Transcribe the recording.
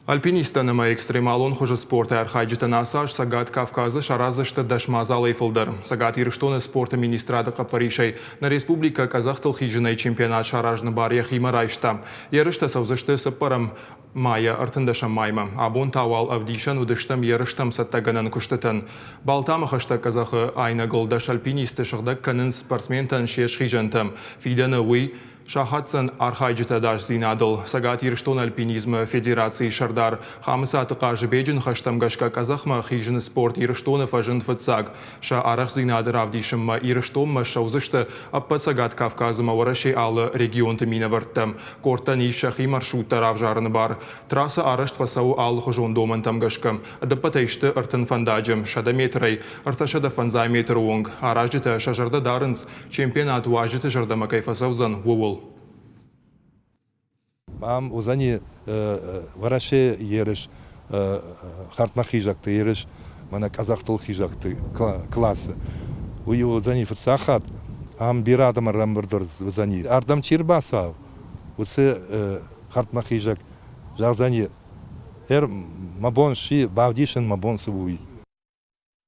Альпинисттӕн ӕмӕ экстремалон хуызы спорты архайджытӕн ацы аз Цӕгат Кавказы сараздзысты 10 мадзалӕй фылдӕр. Цӕгат Ирыстоны спорты министрады хъӕппӕрисӕй нӕ республикӕ къӕдзӕхтыл хизынӕй чемпионат саразыны бар йӕхимӕ райста. Ерыстӕ цӕудзысты цыппӕрӕм майӕ ӕртындӕсӕм маймӕ. Абон та уал ӕвдисӕн уыдыстӕм ерыстӕм цӕттӕгӕнӕн куыстытӕн. Балтамы хӕстӕг къӕдзӕхы айнӕгыл 10 альпинисты сыгъдӕг кӕнынц спортсментӕн се схизӕнтӕ. Фидӕны уый Сахатдзӕн архайджыты ӕдасдзинадыл Цӕгат Ирыстоны альпинизмы федерацийы сӕрдар Хӕмыцаты Хъазыбеджы ныхӕстӕм гӕсгӕ къӕдзӕхмӕ хизыны спорт Ирыстоны фӕзынд фыццаг. Сӕ арӕхстдзинады равдисынмӕ Ирыстонмӕ ссӕудзысты ӕппӕт Цӕгат Кавказы ӕмӕ Уӕрӕсейы алы регионты минӕвӕрттӕ. Къордтӕн ис сӕхи маршруттӕ равзарыны бар. Трассӕ арӕзт фӕцӕуы алыхуызон домӕнтӕм гӕсгӕ. Ӕдӕппӕтӕй сты 30 фӕндаджы, 100 метрӕй 350 метры онг. Аразджытӕ сӕ зӕрдӕ дарынц, чемпионат уазджыты зӕрдӕмӕ кӕй фӕцӕудзӕн, ууыл. Ам уыдзӕни Уӕрӕсе ерыс, хӕрдмӕ хизӕгты ерыс, мӕнӕ къӕдзӕхтыл хизӕгты классы. Уый уыдзӕни фыццаг хатт. Ам бирӕ адӕм ӕрӕмбырд уыдзӕни. Ардӕм чи рбацӕуы, уыцы хӕрдмӕ хизӕг зӕгъдзӕни, мӕ бон сси, бавдисын мӕ бон цы у, уый.